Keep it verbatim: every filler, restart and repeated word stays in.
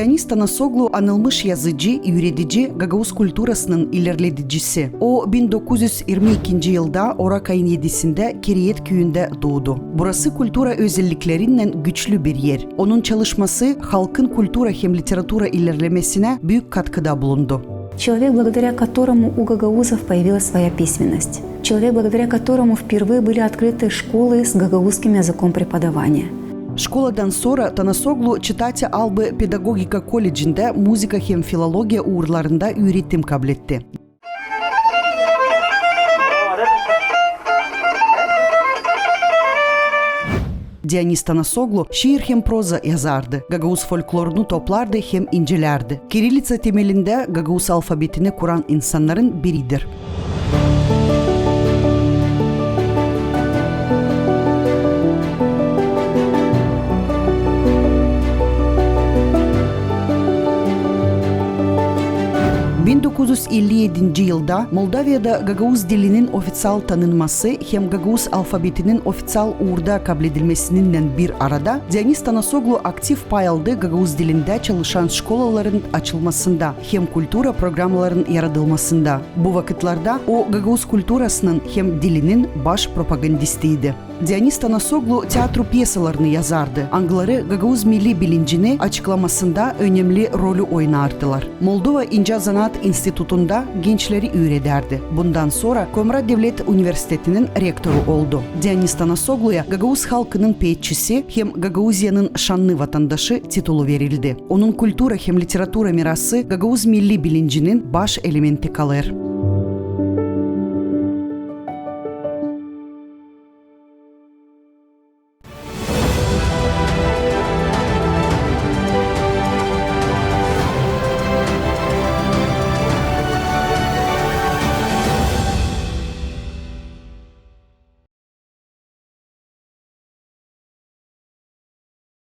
Dionis Tanasoglu anılmış yazıcı, üüredici, gagauz kulturasının ilerledicisi. O bin dokuz üz irmi ikinci yılda orak ayın edisindä Kereyet küüyündä doodu. Burası kultura özelliklerinnän güçlü bir er. Onun çalışması halkın kultura hem literatura ilerlemesinä büük katkıda bulundu. Человек, благодаря которому у гагаузов появилась своя письменность. Человек, благодаря которому впервые были открыты школы с гагаузским языком преподавания. Şkoladan sora Tanasoglu çıta te albı pedagogika kollecindä muzıka hem filologiya uurlarında üüretim kabletti. Dionis Tanasoglu şiir hem proza yazardı, gagauz folklorunu toplardı hem incelärdi. Kirillitsa temelindä gagauz alfabetini kuran insannarın biridir. Bin dokuz üz elli edinci yılda Moldaviyada gagauz dilinin ofiţial tanınması hem gagauz alfabetinin ofiţial uurda kabledilmesininnän bir arada Dionis Tanasoglu aktiv pay aldı gagauz dilindä çalışan şkolaların açılmasında hem kultura programaların yaradılmasında. Bu vakıtlarda o gagauz kulturasının hem dilinin baş propagandistiydi. Dionis Tanasoglu teatro pyesalarını yazardı, angıları gagauz milli bilincini açıklamasında önemli rolü oynardılar. Moldova incä zanaat institutunda gençleri üüredärdi. Bundan sora Komrat devlet universitetinin rektoru oldu. Dionis Tanasogluya gagauz halkının peetçisi hem Gagauziyanın şannı vatandaşı titulu verildi. Onun kultura hem literatura mirası gagauz milli bilincinin baş elementi kalêr.